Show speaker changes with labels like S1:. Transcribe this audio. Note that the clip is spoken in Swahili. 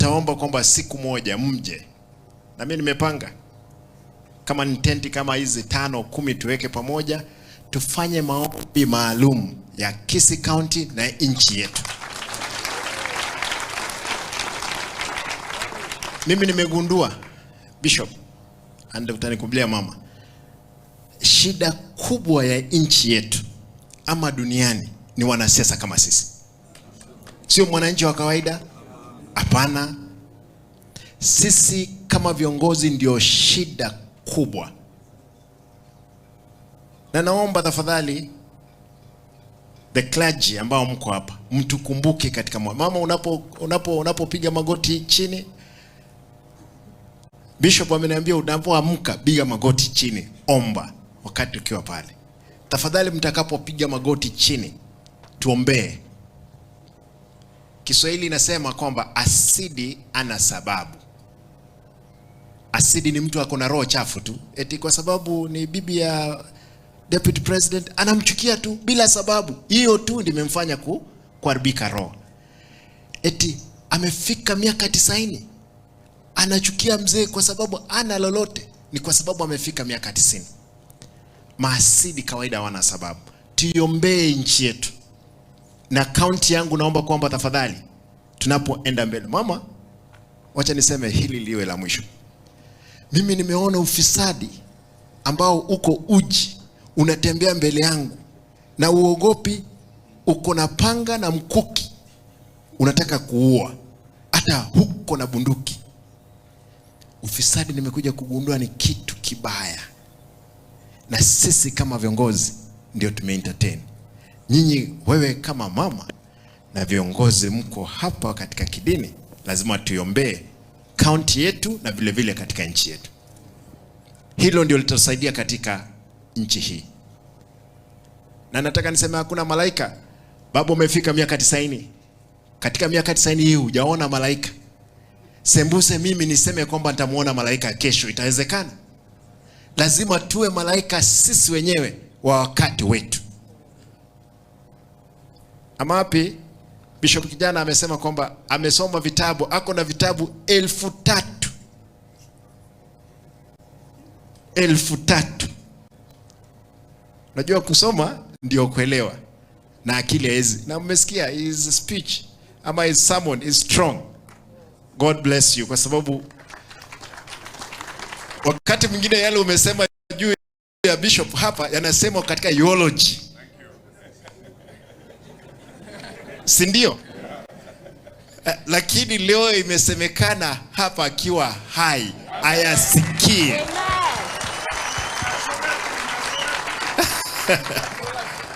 S1: Nitaomba kwamba siku moja mje, na mimi nimepanga kama ni tenti kama hizi 5 10 tuweke pamoja, tufanye maombi maalum ya Kisii County na nchi yetu. Mimi nimegundua, Bishop, and utanikubalia mama, shida kubwa ya nchi yetu ama duniani ni wanasiasa kama sisi. Sio mwananchi wa kawaida. Hapana. Sisi kama viongozi ndio shida kubwa. Na naomba tafadhali the clergy ambao mko hapa, mtukumbuke katika mama, unapopiga magoti chini. Bishop ameniambia unapoamka piga magoti chini, omba wakati ukiwa pale. Tafadhali mtakapopiga magoti chini tuombee. Kiswahili inasema kwamba asidi ana sababu. Asidi ni mtu ako na roho chafu tu, eti kwa sababu ni bibi ya deputy president anamchukia tu bila sababu. Hiyo tu ndio imemfanya kuharibika roho. Eti amefika miaka 90 anachukia mzee kwa sababu ana lolote, ni kwa sababu amefika miaka 90. Maasidi kawaida hawana sababu. Tuiombee nchi yetu. Na kaunti yangu naomba kwamba tafadhali tunapoenda mbele, mama, wacha niseme hili liwe la mwisho. Mimi nimeona ufisadi ambao uko uji unatembea mbele yangu na uogopi, uko na panga na mkuki unataka kuua, hata huko na bunduki. Ufisadi nimekuja kugundua ni kitu kibaya, na sisi kama viongozi ndio tumeentertain. Nyinyi, wewe kama mama na viongozi mko hapa katika kidini, lazima tuiombee kaunti yetu na vile vile katika nchi yetu. Hilo ndio litasaidia katika nchi hii. Na nataka niseme hakuna malaika. Babu, umefika miaka 90. Katika miaka 90 hii hujaona malaika. Sembuse mimi niseme kwamba nitamuona malaika kesho, itawezekana? Lazima tuwe malaika sisi wenyewe wa wakati wetu. Ama wapi? Bishop kijana amesema kwamba amesoma vitabu, ako na vitabu 3,000. 3,000. Unajua kusoma ndio kuelewa na akili haiwezi. Na mmesikia his speech ama his sermon is strong. God bless you, kwa sababu wakati mwingine yale umesema juu ya bishop hapa yanasemwa katika eulogy. Si ndio? Lakini leo imesemekana hapa akiwa hai ayasikie.